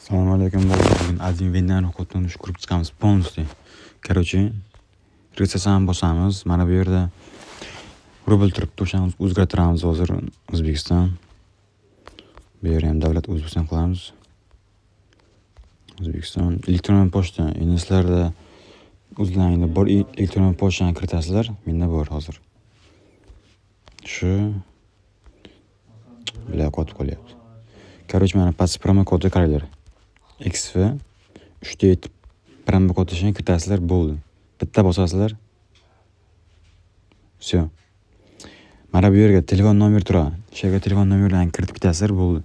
Assalomu alaykum bolalar. Bugun Azim Vendan ro'yxatdan ko'rib chiqamiz полностью. Короче, registratsiyani bosamiz. Mana bu yerda rubl turibdi, o'shani o'zgartiramiz hozir O'zbekiston. Bu yerga ham davlat O'zbekiston qilamiz. O'zbekiston elektron pochta. Endi sizlarda o'zlaringda bor elektron pochtani kiritasizlar. Menda bor hozir. Shu bilan qotib qolyapti. Короче, mana past promokodni qaranglar. XF 3 ta etib promokod ishini kiritasizlar, bo'ldi. Bitta bosasizlar. Всё. Mana bu yerga telefon nomer turadi. O'sha yerga telefon nomerlarini kiritib ketasizlar, bo'ldi.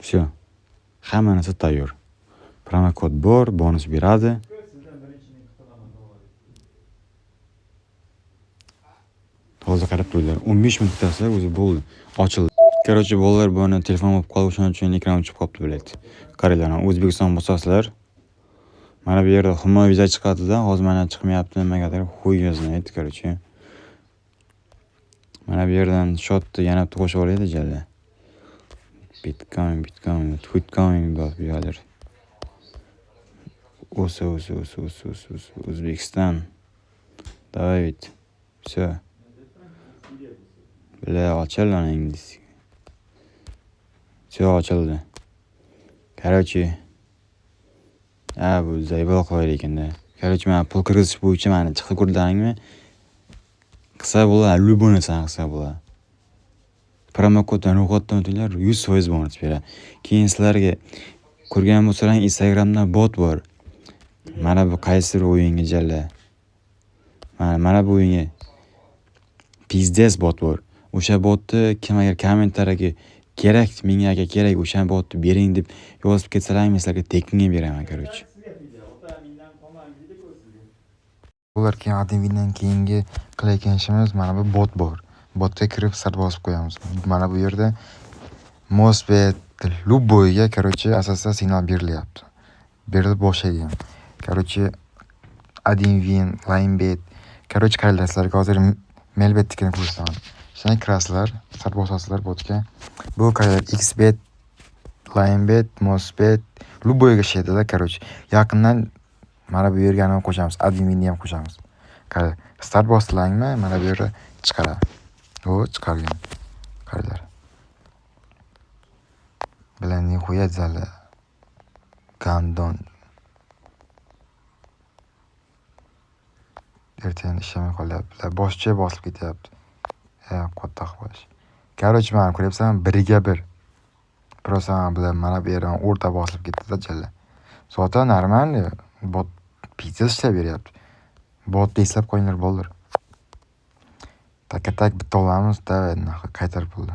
Всё. Hamma narsa tayyor. Promokod bor, bonus beradi. Hozir qarab turinglar. 15 minut kutasizlar, o'zi bo'ldi. Ochildi. Короче, bolalar buni telefon bo'lib qoldi, o'shaning uchun ekran o'chib qolibdi, блядь. Qaranglar, O'zbekiston bosasizlar. Mana bu yerda Humo Visa chiqadi-da, hozir mana chiqmayapti, nimagadir, хуй его знает, короче. Mana bu yerdan счёт ni yana bitta qo'shib olaylik jalla. Bitcoin, Bitcoin, Bitcoin bor bu yerlar. O'sa, o'sa, o'sa, o'sa, o'sa, o'sa, O'zbekiston. Давай ведь. Всё. Бля, ochil onangiz. Всё, ochildi. Короче, a bu заебал qo'yar ekanda. Короче, mana pul kirgizish bo'yicha mana chiqdi, ko'rdilaringmi? Qilsa bo'ladi, любой narsani qilsa bo'ladi. Promokoddan ro'yxatdan o'tinglar, 100% bonus beradi. Keyin sizlarga ko'rgan bo'lsalaring Instagramda bot bor. Mana bu qaysidir o'yinga jalla. Mana bu o'yinga пиздец bot bor. O'sha botni kim agar kommentariyaga kerak, menga aka kerak, o'sha botni bering deb yozib ketsalaring, men sizlarga tekinga beraman, короче. Bular keyin admindan keyingi qilayotgan ishimiz mana bu bot bor. Botga kirib start bosib qo'yamiz. Mana bu yerda Mosbet любой ga, короче, asosda signal berilyapti. Berilib boshlaydi ham. Короче, Adinwin, Linebet. Короче, qaranglar, sizlarga hozir Melbetnikini ko'rsataman. Shundan kirasizlar, start bosasizlar botga. Bu qaranglar, Xbet, Linebet, Mosbet, любой ga ishlaydida, короче. Yaqindan mana bu yerga ham qo'shamiz, Adinwinni ham qo'shamiz. Qaranglar, start bosdilarmi, mana bu yerda chiqaradi. O, chiqargan. Qaranglar. Bilan нихуя zali. Gandon. Ertaga ishlamay qolyapti. Boshcha bosib ketyapti. Qo'toq bosh. Короче, mana ko'ryapsan, biriga bir. Просто bular mana bu yerdan o'rta bosib ketdi-da jalla. Zotan нормально, bot пиздец ishlab beryapti. Botni eslab qo'yinglar, bolalar. Taka-tak bitta olamiz, давай нахуй qaytar pulni.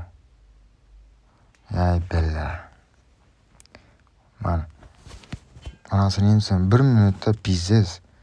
Ay billa. Mana. Anasini emsin, 1 minutda пиздец.